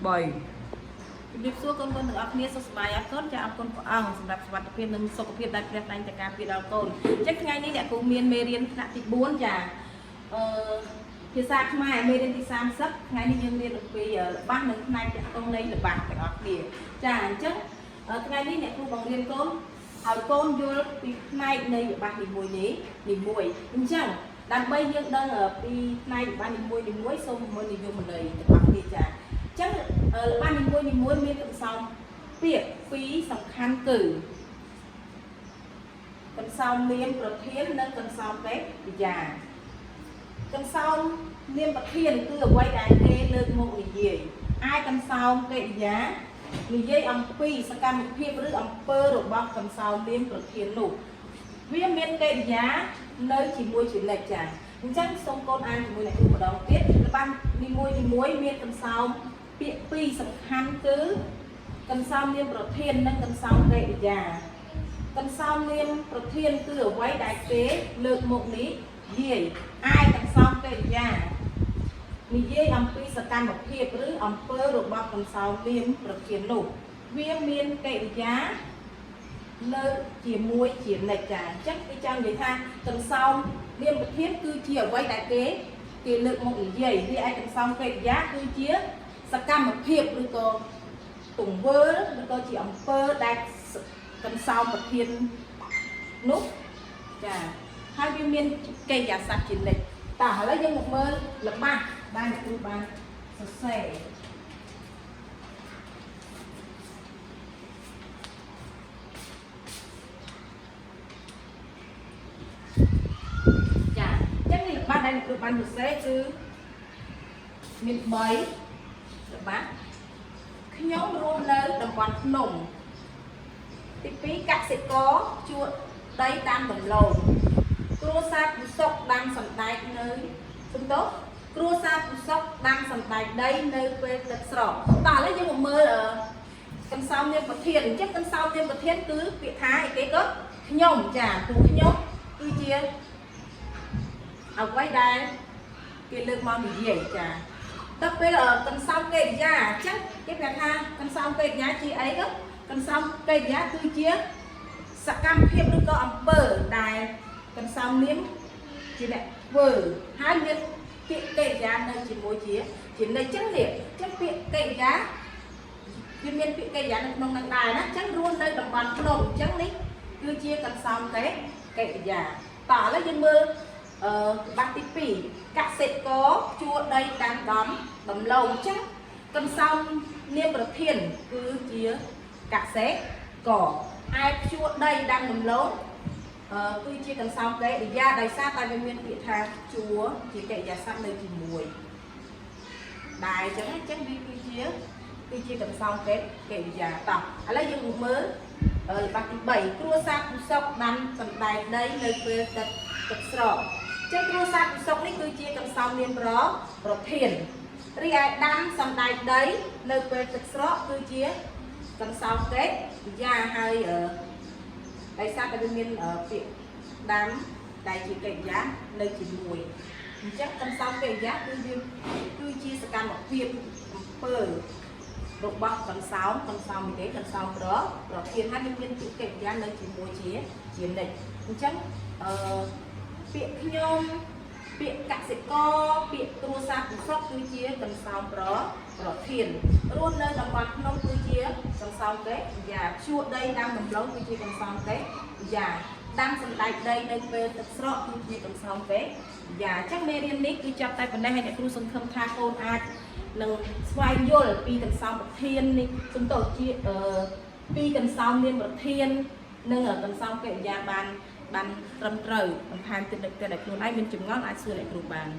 3 ជំរាបសួរកូនកូនទាំងអស់គ្នាសុខសប្បាយអរគុណចាអរគុណព្រះអង្គសម្រាប់សុវត្ថិភាពនិងសុខភាពដែលព្រះតែងតែការពារដល់កូនអញ្ចឹងថ្ងៃនេះអ្នកគ្រូមានមេរៀនថ្នាក់ទី4ចាអឺភាសាខ្មែរមេរៀនទី30ថ្ងៃនេះយើងរៀនអំពីល្បះនិងផ្នែកតាក់ទងនៃល្បះទាំងអស់គ្នាចាអញ្ចឹងថ្ងៃនេះអ្នកគ្រូបង្រៀនកូនឲ្យកូនយល់ពីផ្នែកនៃល្បះនីមួយនេះនីមួយអញ្ចឹងដើម្បីយើងដឹងពីផ្នែកល្បះនីមួយនីមួយសូមមើលនិយមន័យទាំងអស់គ្នាចា អញ្ចឹងល្បះនីមួយនីមួយមានកន្សោមពាក្យពីរសំខាន់គឺកន្សោមនាមប្រធាននិងកន្សោមកិរិយាកន្សោមនាមប្រធានគឺអ្វីដែលគេលើកមកនិយាយឯកន្សោមកិរិយានិយាយអំពីសកម្មភាពឬអំពើរបស់កន្សោមនាមប្រធាននោះវាមានកិរិយានៅជាមួយជានិច្ចចាអញ្ចឹងសូមកូនអានជាមួយអ្នកគ្រូម្ដងទៀតល្បះនីមួយនីមួយមានកន្សោម ពាក្យពីរសំខាន់គឺកន្សោមនាមប្រធាននិងកន្សោមកិរិយាកន្សោមនាមប្រធានគឺអ្វីដែលគេលើកមកនេះនិយាយឯកន្សោមកិរិយានិយាយអំពីសកម្មភាពឬអំពើរបស់កន្សោមនាមប្រធាននោះវាមានកិរិយាលើកជាមួយជានិច្ចចាអញ្ចឹងគឺចង់និយាយថាកន្សោមនាមប្រធានគឺជាអ្វីដែលគេគេលើកមកនិយាយវាឯកន្សោមកិរិយាគឺជា សកម្មភាពឬក៏ទង្វើឬក៏ជាអំពើដែលកន្សោមប្រធាននោះចាហើយវាមានកិរិយាសព្ទជានិច្ចតោះឥឡូវយើងមកមើលល្បះដែលអ្នកគ្រូបានសរសេរចាអញ្ចឹងនេះល្បះដែលអ្នកគ្រូបានសរសេរគឺមាន3ល្បះខ្ញុំរស់នៅតំបន់ភ្នំទី2កសិករជួលដីតាមដំឡូងគ្រួសារពុសុកដាំសណ្ដែកនៅសំទោសគ្រួសារពុសុកដាំសណ្ដែកដីនៅពេលទឹកស្រកតោះឥឡូវយើងមកមើលកន្សោមនាមប្រធានអញ្ចឹងកន្សោមនាមប្រធានគឺពាក្យថាអីគេក៏ខ្ញុំចាព្រោះខ្ញុំគឺជាអ្វីដែលគេលើកមកនិយាយចា ដល់ពេលកន្សោមកិរិយាអញ្ចឹងគេប្រាប់ថាកន្សោមកិរិយាជាអីក៏កន្សោមកិរិយាគឺជាសកម្មភាពឬក៏អំពើដែលកន្សោមនាមជាអ្នកធ្វើហើយមានពាក្យកិរិយានៅជាមួយជាជានិច្ចអញ្ចឹងនេះអញ្ចឹងពាក្យកិរិយាវាមានពាក្យកិរិយានៅក្នុងនឹងដែរណាអញ្ចឹងរស់នៅតំបន់ភ្នំអញ្ចឹងនេះគឺជាកន្សោមកិរិយាតោះឥឡូវយើងមើលអឺបាក់ទី2កសិករជួលដីតាមដំដំឡូងអញ្ចឹងកន្សោមនាមប្រធានគឺជាកសិករឯភ្ជួរដីដាំដំឡូងអឺគឺជាកន្សោមកិរិយាដោយសារតែវាមានពាក្យថាជួរជាកិរិយាសព្ទនៅជាមួយដែរអញ្ចឹងវាគឺជាកន្សោមកិរិយាតោះឥឡូវយើងមកមើលល្បះទី3គ្រួសារពុសុកដាំសណ្ដែកដីនៅពេលទឹកទឹកស្រកចឹងគ្រួសារពុសុកនេះគឺជាកន្សោមនាមប្រធានរីឯដាំសណ្ដែកដីនៅពេលទឹកស្រកគឺជាកន្សោមកិរិយាហើយដោយសារតែវាមានពាក្យដាំដែលជាកិរិយានៅជាមួយអញ្ចឹងកន្សោមកិរិយាគឺវាគឺជាសកម្មភាពអំពើរបស់កន្សោមកន្សោមនេះកន្សោមប្រធានហើយវាមានពាក្យកិរិយានៅជាមួយជាជានិច្ចអញ្ចឹងអឺពាក្យខ្ញុំពាក្យកសិករពាក្យគ្រួសារពុសុកគឺជាកន្សោមប្រធានរស់នៅតំបន់ភ្នំគឺជាកន្សោមកិរិយាភ្ជួរដីដាំដំឡូងគឺជាកន្សោមកិរិយាដាំសណ្ដែកដីនៅពេលទឹកស្រកគឺជាកន្សោមកិរិយាអញ្ចឹងមេរៀននេះគឺចាប់តែប៉ុណ្ណេះហើយអ្នកគ្រូសង្ឃឹមថាកូនអាចនឹងស្វែងយល់ពីកន្សោមប្រធាននេះសំទោសជាអឺពីកន្សោមនាមប្រធាននិងកន្សោមកិរិយាបានបានត្រឹមត្រូវបន្ថែមទៀតនឹកតែខ្លួនឯងមានចម្ងល់អាចសួរអ្នកគ្រូបាន។